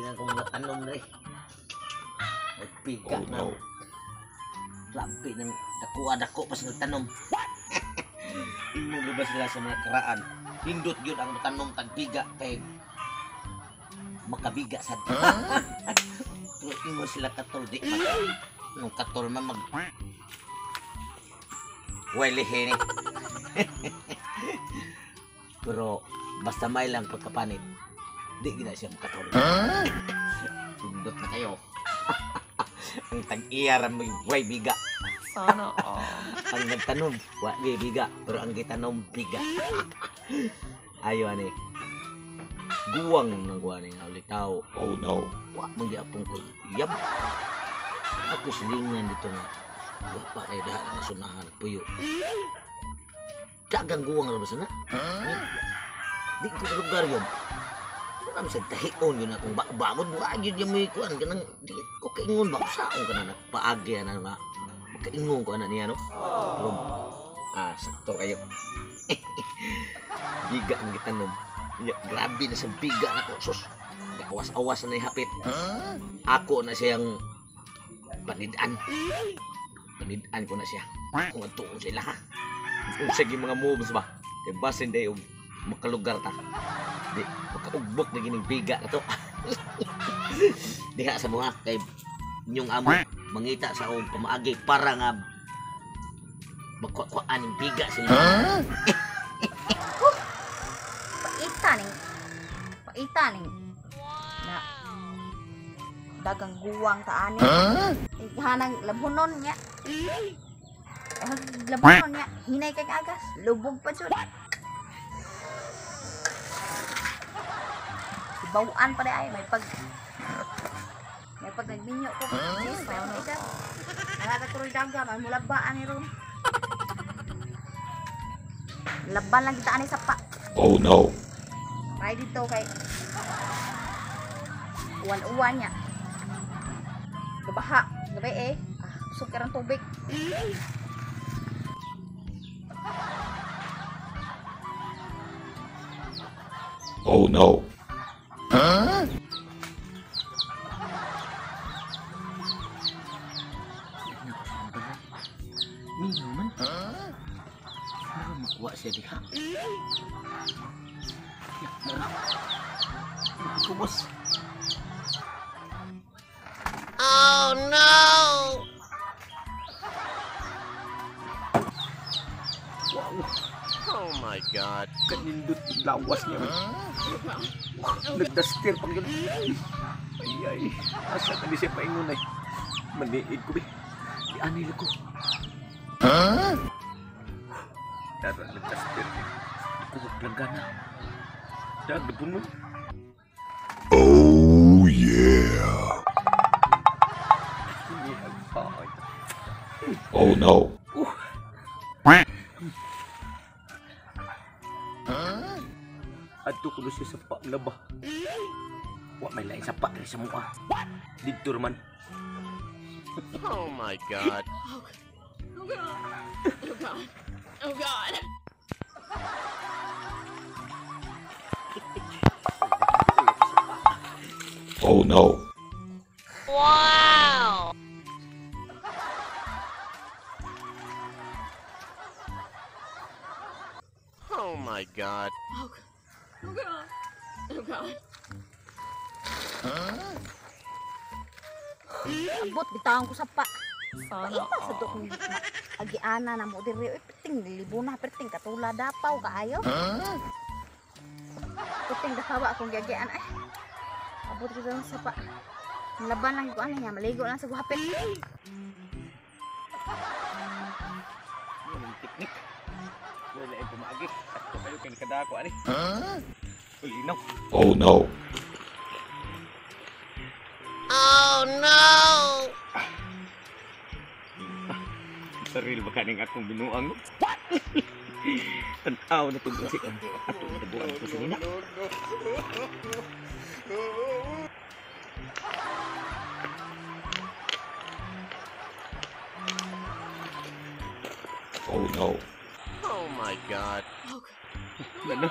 Akong tanom rin. Magpiga Oh, na. no. Grabe ng dako-dako pa sa tanom. Ingon ba sila sa mga karaan? Hindot yun ang tanom tagbiga kay makabiga sad. Pero ingon sila katol di man. Nung katol man mag welihin ni. Pero basta may lang pagkapanit, di gina siya makatol. Hindot na kayo. Ang tag-iya ra may way biga. Sana all. Ang nagtanom, wa gi biga, pero ang gitanom biga. Ayo ani. Guwang nang guwa ni nga ulitaw. Oh no. Wa man gyapon ko. Yap. Ako silingan dito nga. Wa pa kay daha nga sunahan puyo. Dagang guwang ra ba sana? Di ko lugar yun. Wala man sa tahion yun akong bagod. Wa yun yung may kuan kanang di ko kaingon ba saon ka na nagpaagi na nga. Makaingon ko ana niya no. Pero sakto kayo. Biga ang gitanom. Ya, grabe na sa biga na ko. Sus, awas-awas na hapit. Ako na siyang panidan. Panidan ko na siya. Kung atuon sila ha. Kung sige mga moves ba. Kay basin day og makalugar ta. Di, makaugbok na gining biga na to. Diha sa mga kay inyong amo mangita sa akong pamaagi para nga makuha-kuhaan yung biga sila. Paita ning paita ning na dagang guwang ta ani. Hanang labhonon niya. Labhonon niya, hinay kay agas, lubog pa jud. Bawaan pa ay may pag nagminyo ko. Yes, may mga Nalata ko rin daga, may mulabaan ni ron. Laban lang kita ani sa pa. Oh no. Ay dito kay uwan-uwan niya. Gabaha, gabi eh. Usog ka ng tubig. Oh no. Minyo man. Mura makuha siya diha. Ya, mura. Kubos. Oh no! Wow. Oh my God. Kanindot yung lawas niya. Nagdastir pang yun. Ay, ay. Asa ka di siya paingon ay. Maniid ko, be. Di anil ko. Tara, nagdastir niya. Kuwag lang gana. Dag, mo. Oh yeah. Hindi ang paay. Oh no. Adto ko siya sa pa laba. Wa may lain sa pa diri sa mukha. Didto man. Oh my God. Oh God. Oh God. Oh God. Oh no. Wow! Oh my God. Oh God. Oh God. Abot bitawon ko sa pa. Sana Paita sa dukong agiana na mo diri oy perting libo na perting katula dapaw kaayo. Perting dapaw akong giagian ay. Abot ko sa pa. Laban lang ko ani niya maligo lang sa guhapit. Yan ang teknik. Wala ay pumaagi. Sakto kayo kay nakadako ani. Ulinaw. Oh no. Oh no! Sarili ba kaning akong binuang? What? Tanaw na tungkol si atong nabuan ko sa nina. Oh no. Oh my God. Oh God. Nana.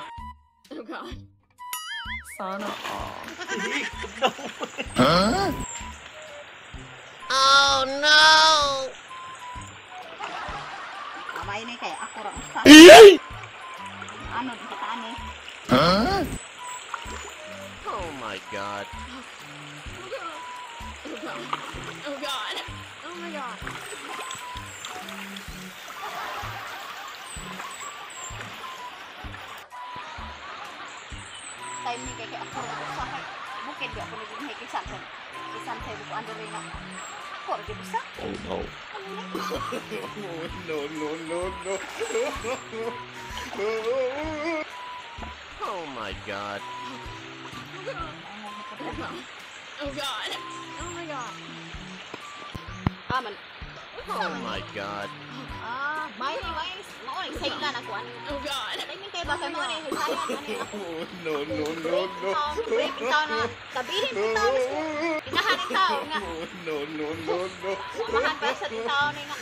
Oh God. Sana all. Huh? Oh no! Kamay ni kay ako ra usa. Ano di ka ani? Huh? Oh my God. Oh God. Oh God. Oh my God. Time ni kay ako ra usa kay bukid di ako naging kay Sansa. Kay Sansa ko ando rin na. Ako ra gyud usa. Oh no. No, no, no, no. Oh my God. Oh God. Oh God. Oh my God. Ah, man. Oh my God. Ah, may may mao ni saylan ako ani. Oh God. Timing kay ba kay mao ni sayan ani ako. No, no, no, no. Break taon na. Kabilin ko taon ko. Pinahan ni taon nga. No, no, no, no. Samahan pa sa taon ni nga.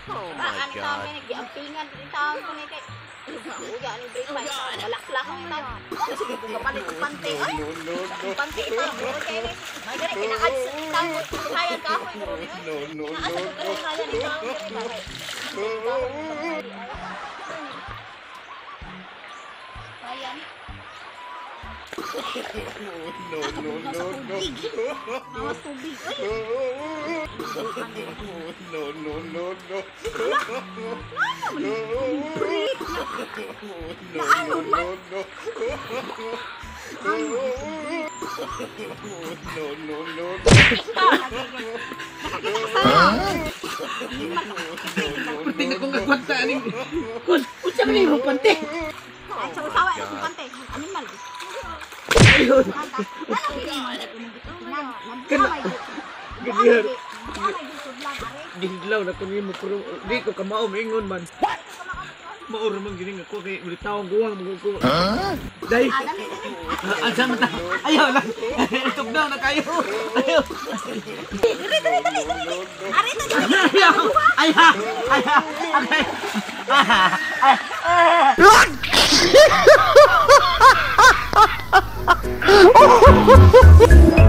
Oh my Ani taon God. ni giampingan ni taon ko ni kay. Uya ni break pa taon. Walaklak ni taon. Sige ko kapalit og pante ay. No, no, no. Pante taon ko kay ni. May gani kinaad sa taon ko. Sayan ka ako. No, no, Kinaad no, sa sayan ni taon ko kay. Kaya ni. No, no, no, no. Mawas tubig. Uy. No, no, no, no. Break. No, no, no, no. No, no, no, no. Pati na kong kakwanta aning kun unsa man imong pante? Ay, sa usawa na kong pante. Animal. Ayun. Ganyan. Gihidlaw na ko nimo pero di ko kamao maingon man. Mao ra man gini ako kay ulitaw guwang mo ko. Dai. Asa man ta? Ayaw lang. Tugnaw na kayo. Ayaw. Dili, dili, dili, dili. Ari to, dili. Ayaw. Ayaw. Ayaw. Okay. Ah.